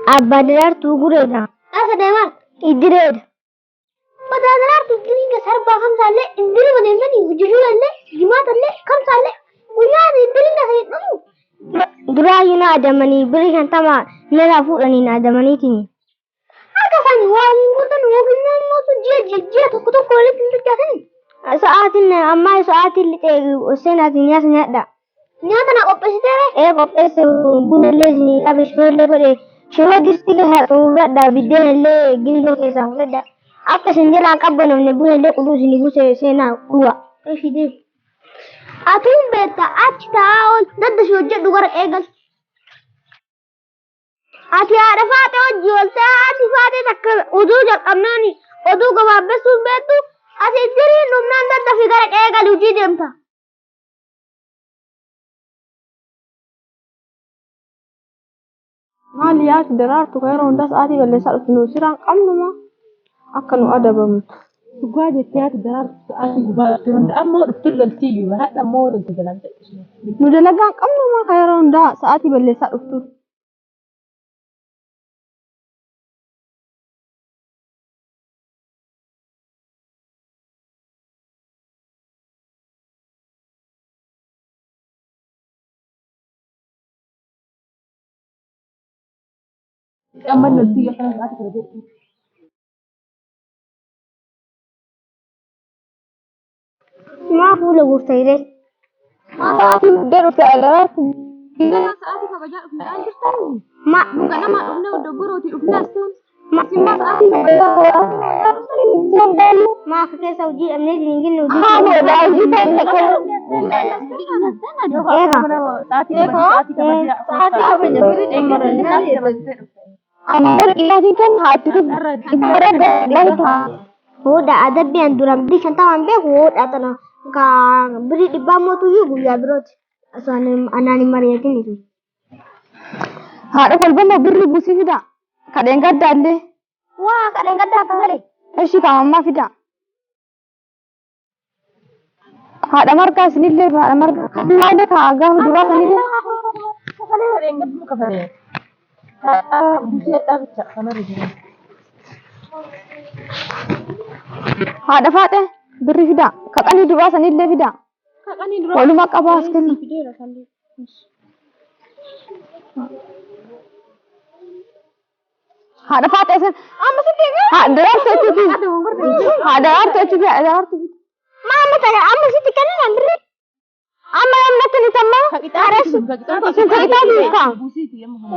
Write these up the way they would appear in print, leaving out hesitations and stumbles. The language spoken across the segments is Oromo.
Abbaa Daraartuu gureedha. Asa deemaa. Iddireedha. Mataa Daraartuu iddirii sarbaa kamsaallee iddiruma deemtanii hojjechuudhaallee jimaatallee kamsaallee guyyaa iddiriin gasa hin dhumu. Duraayyuu na adamanii birrii 50 narraa fuudhanii na adamaniitiin. Harka isaanii waa hin guutan yookiin immoo ji'a ji'a tokko tokko walitti hin bilchaatanii. Sa'aatiin ammaa sa'aatiin lixee seenaatiin nyaata nyaadha. Nyaata naa qopheessiteere. Ee qopheesse buna illee isinii qabe shiroo illee godhe shiroo distii keessaa xuruuradha biddeen illee gindoo keessaa fudhadha. Akka isin jalaa qabbanofne buna illee quduu isinii buuse seenaa dhuga. Eshi deemu. Atuun beekta achi taa'aa ool dadda si hojjedhu gara eegal. Ati haadha faatee hojii ooltee haati faatee takka oduu jalqabnaani oduu gabaabbessuun beektu ati iddiriin dhumnaan dadda fi gara eegal hojii deemta. Maali yaati Daraartu kan yeroo hundaa sa'aatii balleessaa dhuftu nu siraan qabnuma akka nu adabamtu. Dhugaa jettee haati Daraartu sa'aatii gubaa dhufte hunda ammoo dhufte galtiyyuu hadha ammoo walitti galan jedhu. Nu dalagaan qabnuma kan yeroo hundaa sa'aatii balleessaa dhuftu. Amma galtiyyuu akkana sa'aatii kana jedhu. Maa fuula guurtayiree? Sa'aatii guddee dhufte Daraartu. Sa'aatii kabajaa dhufne aan jirtanii? Ma Nu ganama dhufne oddogorootii dhufne as ta'an. ma Isin maa sa'aatii maa akka keessa hojii dhabnee hin jenne hojii. Hamoodha hojii ta'e Eega. Sa'aatii kabajaa Sa'aatii kabaja Amma qillaatiin kan haati Hoodha adabbii an duraan birrii 50n beeku hoodha tana ka birrii 100 mootuyyuu guyyaa birooti. Osoo anaan hin mari'atin isin. Haadha kolbama birrii buusii fida. Kadheen gaddaallee. Waa kadheen gaddaa akka malee. Eshi kaamammaa fida. Haadha margaa isinillee haadha margaa. Maallee kaa gaafa duraa sanillee. Kafalee kadheen gadduu kafalee. Haadha buusii hadhaa bicha kanarra jira. Haadha faaxe birrii fida. Kaqanii duraa sanillee fida. Kaqanii duraa. Walumaa qabaa as kenna. Fideera sallee. Haadha faaxe isin. Amma sitti Haadha daraartu achitti. Haadha daraartu achitti. Haadha daraartu. Maa amma tana amma sitti kennan birrii. Amma yoom natti ni tammaa? Isin kaqitaa kaa.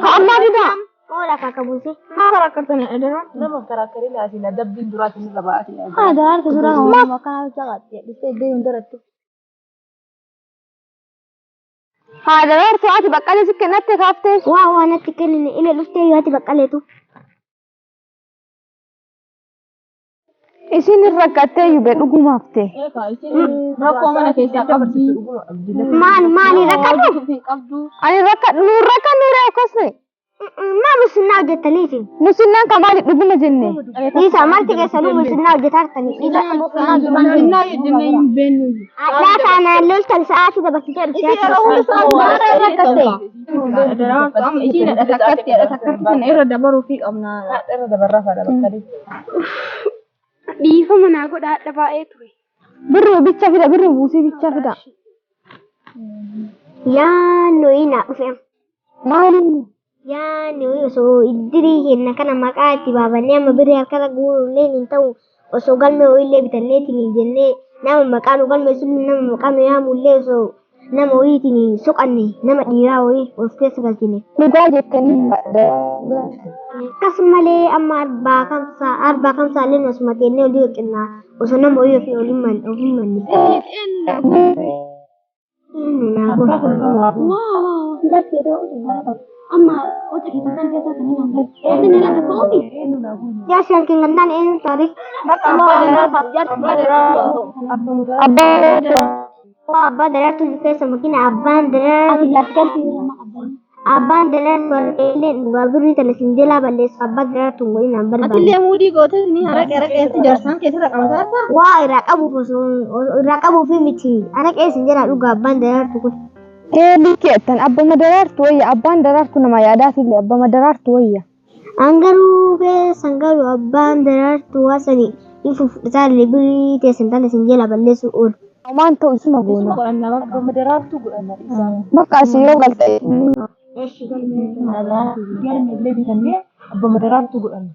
Ka ammaa fida. Hoodha kaka buusee. Maa karakkartanii daraartu? Nama karakkarii laatiin adabbiin duraatiin irra ba'aati. Haa Daraartu duraa uumamu akkanaa hojjaa qabdi. Dhistee iddoo hin darattu. Haadha daraartu ati baqqalee si kennatte kaaftee. Waa waa natti kennine ila dhuftee yoo ati baqqaleetu. Isin rakkattee yube dhugumaaf ta'e. Rakkoo mana keessaa qabdi. Maali maali rakkatu? Ani rakkadhu nuun rakkannu ree akkas ta'e. Maa musinnaa hojjettanii isin? Musinnaan ka maali dhuguma jenne. Dhiisa marti keessanuu musinnaa hojjetaa jirtanii. Dhiisa. Musinnaa jennee hin beeknu. Hadhaa kanaan loltan sa'aatii dabarsitee dhuftee. Isiin haadha takkatti haadha takkatti sana irra dabaruufii qabna. Irra dabarraa faadha baqqalee. Dhiifama naa godha hadha baay'ee ture. Birri bicha fida birri buusii bicha fida. Yaa nuyi naa dhufe. Maali? Yaa nuyi osoo iddirii kenna kana maqaa itti baafannee amma birrii harkarra guurullee hin ta'u osoo galmee wayiillee bitanneetiin jennee nama maqaa nu galmeessullee nama maqaa nu yaamullee osoo nama wayiitiin soqanne nama dhiiraa wayii of keessa galchine. Dhugaa jettanii. Akkas malee amma arbaa kamsaa arbaa kamsaallee nu asuma teennee olii hojjennaa osoo nama wayii ofii olii ofii manne. Eenyu naa godha? Amma hojii keessan keessa kan hin hafne. Eessi ni lafa koomi. Jaarsi hankin kan taane eenyu taate? Abbaa Abbaa daraartuu keessa makina abbaan daraartuu abbaan daraartuu warqeellee dhugaa birrii tana sin jalaa balleessu abbaa daraartuu hin godhin an barbaadu. Atillee muudii gootee ni haraqee haraqeetti jaarsaan keessarra qabataarta. Waa irraa qabuuf osoo irraa qabuuf miti haraqee sin jalaa dhugaa abbaan daraartuu kun. Ee likki jettan abbama daraartu wayya abbaan daraartu nama yaadaatillee abbama daraartu wayya. An garuu keessan garuu abbaan daraartuu haasanii hin fufudhataallee birii teessan taate isin jala balleessuu oolu. Homaan ta'u isuma goona. Godhanna bakka daraartuu godhanna dhiisaa. Bakka asii yoo galte. Galme illee bitannee abbaa daraartuu godhanna.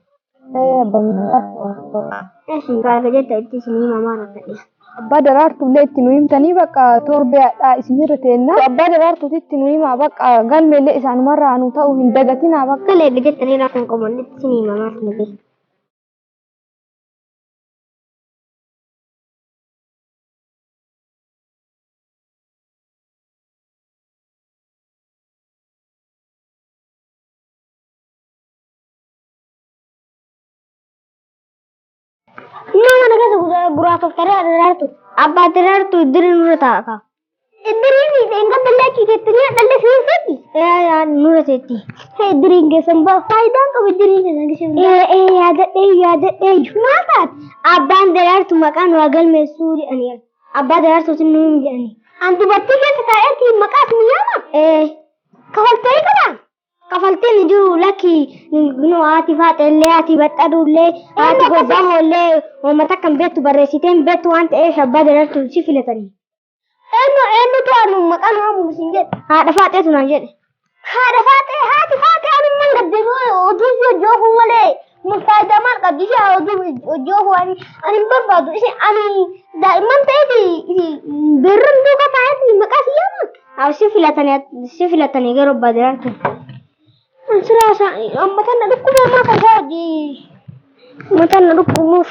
Eshi gaafa jetta itti isin himamaa rakkadhe. Abbaa daraartuullee itti nu himtanii bakka torbee hadhaa isinirra teenna. Abbaa daraartuutti itti nu himaa bakka galmeellee isaanumarraa nu ta'u hin dagatinaa bakka. Akka leegga jettanii rakkoon qabu itti isin himamaa rakkadhe. Nama mana keessa guraaffattee daraartu. Abbaa daraartu iddiriin nurra taa'a. Iddiriin hin gaddalle achi teettanii dhalle seensetti. Nurra teetti. Iddiriin keessan ba'a faayidaan qabu iddiriin keessan keessan. Ee yaadadhee yaadadhee. Maal taate? Abbaan daraartu maqaan waa galmeessuu jedhanii. Abbaa daraartuutiin nu himu jedhanii. An dubartii keessa taa'eetti maqaas ni yaama. Ee Kafaltee qabaa? kafalteen hin jiru lakki nu haati faaxellee haati baxxaduullee haati gobbamoollee uummata kan beektu barreessitee hin beektu waan ta'eef abbaa daraartu si filatanii. Eenyu eenyutu anu maqaan waamu isin jedhe. Haadha faaxeetu naan jedhe. Haadha faaxee haati faaxee anummaan gaddeebi'ee oduu ishee hojii malee mun faayidaa maal qabdi ishee oduu hojii ani ani hin barbaadu ishee ani daa'imman ta'eeti birrin duuka taa'eeti maqaa si yaama. Haa si filatanii garuu abbaa daraartu. An siraa isaa ummatan na dhukkubee maa kan isaa hojii ummatan na dhukkubuuf.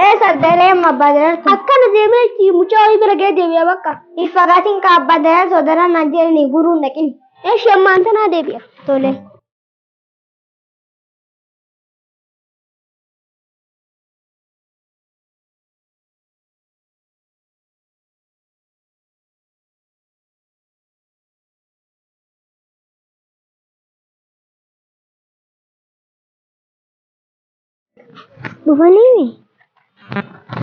Eessa daree amma abbaa daraartu? Akkana deemee mucaa wayii bira ga'ee deebi'a bakka. Hin fagaatiin ka abbaa daraartu daran naan jedhanii guruun dhaqin. Ishee ammaan tanaa deebi'a. Tole. Dhufanii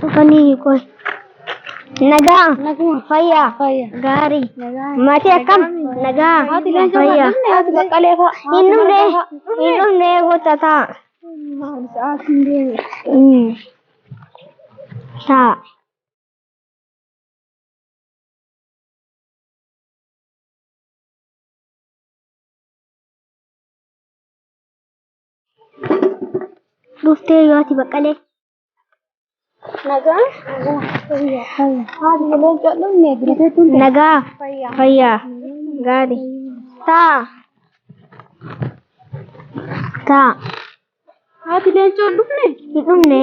dhufanii qoy. Nagaa. Fayyaa. Gaarii. Maatii akkam? Nagaa. Fayyaa. Hin dhufne. Hin dhufne kottaa taa'a. Taa'a. Dhuftee yoo ati baqqalee. Nagaa. Nagaa. Fayyaa. Gaarii. Taa'a. Taa'a. Haati leencoo hin dhufne? Hin dhufne.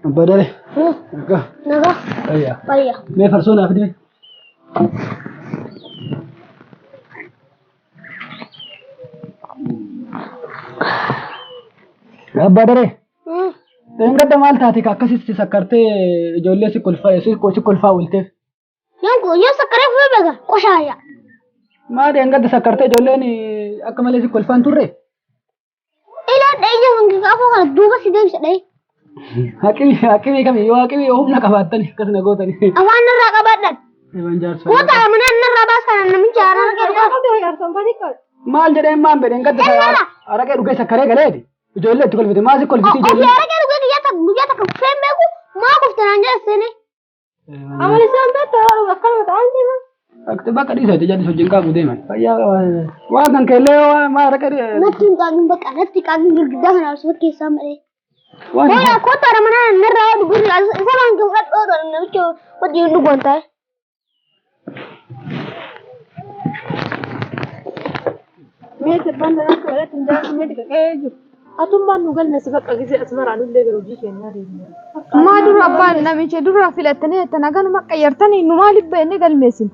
Abbaa Daree. Nagaa. Nagaa. Fayyaa. Fayyaa. Mee farsoo naaf dibee. Abbaa Daree. Dheengadda maal taate ka akkasitti sakkartee ijoollee si kolfaa oolteef? Yoo sakkaree fuudhee beeka qoshaaya. Maa dheengadda sakkartee ijoolleen akka malee si kolfaan turre? Ilaa dheeyya hangi afoo kana duuba si deebisa dhee. Haqimii kami yoo haqimii yoo humna qabaattan akkas na gootani. Afaan narraa qabaadhaan. Eban jaarsa. Kota mana narraa baas kana namicha araqee dhugaa. Maal jedheen maan bedheen gadda araqee dhugee sakkaree galeeti. Ijoollee itti kolfite maa si kolfiti Ofii ijoollee. araqee dhugee guyyaa takka guyyaa takka kufee beeku maa kufte naan jedha seenee. Amala isaan beektaa akkanuma ta'an deema. Akti bakka dhiisate jalli wajjin qabu deeman. Fayyaa qaba. Waan kan keellee waan maa araqee Natti hin qaaqin bakka natti qaaqin girgiddaa kana osoo keessaa malee. waan Booda kota mana narraa dhuguu isa baan kan fudhadhu namicha wajjin dhugoon ta'e. Mee sirbaan daraartuu godhatti hin jaarsu mee xiqqee jiru. Atummaan nu galmeessi bakka gisee as maraanullee gara hojii keenyaa deemna. Maa dura abbaan namicha dura filattanii jettan haganuma qayyartanii nu maaliif beeknee galmeessin?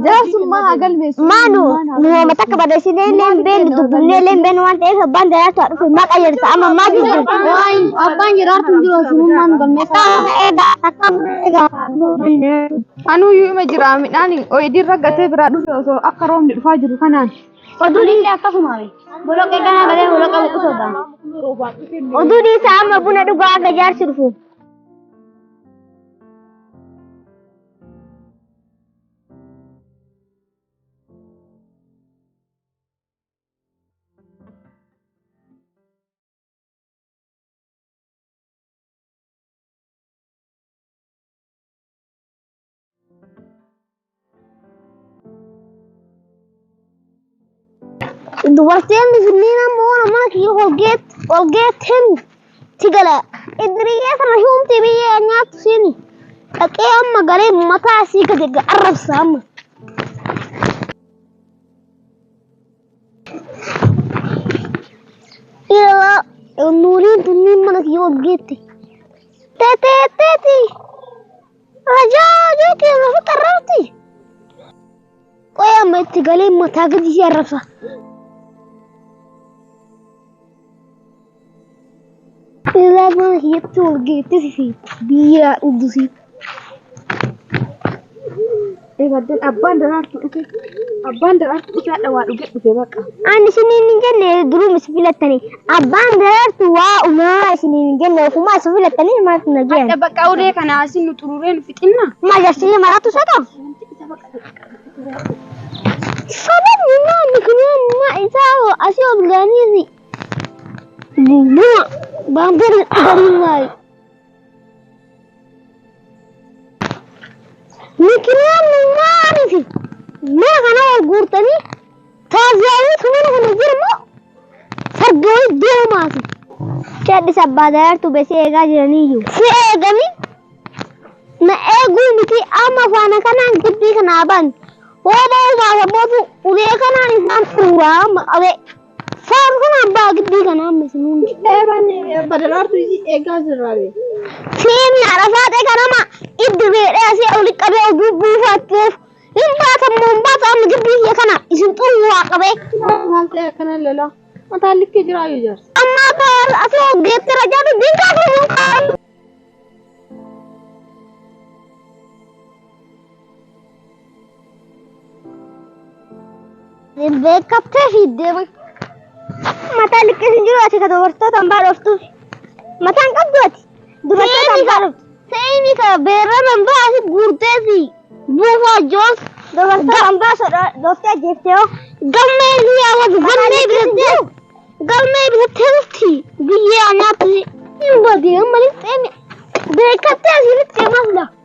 Jaarsummaa haa galmeessu. Maanu nu uummata akka barreessinee illee hin beeknu dubbifnee illee hin beeknu waan ta'eef abbaan daraartu haa dhufu maa qayyarta amma maa jirtu. Abbaan jiraartu hin jiru sunummaan galmeessa. Akka egaa Anuyyuu ima jira midhaan ooyidiirra gatee biraa dhufe osoo akka roobni dhufaa jiru kanaan. Oduun illee akkasuma. Boloqqee kanaa galee boloqqee buqqisuu dha. Oduu dhiisaa amma buna dhugaa akka jaarsi dhufu. Dubartiin sunniin ammoo mana kiyya holgeetteen tigala. Idiriyyee sana huumti biyya nyaattu siini. Dhaqee amma galee mataa asii gadi arrabsa amma. Ilaa nuuriin tunniin mana kiyya holgeette. Teetee teeti. Rajaa jeetii lafa qarrabti. Qoy amma itti galee mataa gadi si arrabsa. Ilaa mana kiyyatti ol geettee si seeti. Biyya dhugdusi. Eegaddeen abbaan daraartuu dhufe. Abbaan daraartuu dhufe hadha waa dhuge dhufe bakka. Ani isiniin hin jenne durum is filattanii. Abbaan daraartu waa umaa isiniin hin jenne ofumaa isa filattanii maaltu na jiran. Hadha bakka ulee kana asin nu xururee nu fixinna. Maal jarsii maraatu isa qaba? Sababni maa miknaan isaa asii ol ga'anii buna baangoon dhuganii maali? Miknaan maaliif mana kana ol guurtanii taaziyaawwitu mana kana jira moo sargawii deemaati? Cadhis abbaa daraartuu besee eegaa jiraniyyuu. Si eeganii na eeguu miti amma faana kanaan gibbii kanaa ban. Hooba hubaasa bootu ulee kanaan isaan xuruuraa amma qabee. Faana kanaan baa gibbii kanaa amma isin hundi. Eeban abbaa daraartuu isii eegaa jirra bee. Seemni arafaatee kanama iddi beedhee asii oli qabee oduu buufachuuf hin baatammoo hin baatu amma gibbii kiyya kana isin xuruuraa qabee. Maal ta'e akkana lolaa? Mataan likkii jiraa yoo jaarsa. Amma asii hoggeetti rajaatu dinqaa fi munqaa. Beekamtee fiiddee Mataa liqqees hin jiru ati ka dubartoota hambaa dhooftuuf. Mataan qabdu ati. Dubartoota hambaa dhooftu. Seeni ka beerama baasi guurteesi buufaa joos Dubartoota hambaa dhooftee ajjeeftee hoo. galmee yaawwatu galmee bitattee galmee bitattee dhufti biyyee nyaatti hin badee malee seeni beekamtee asii lixxee maasla.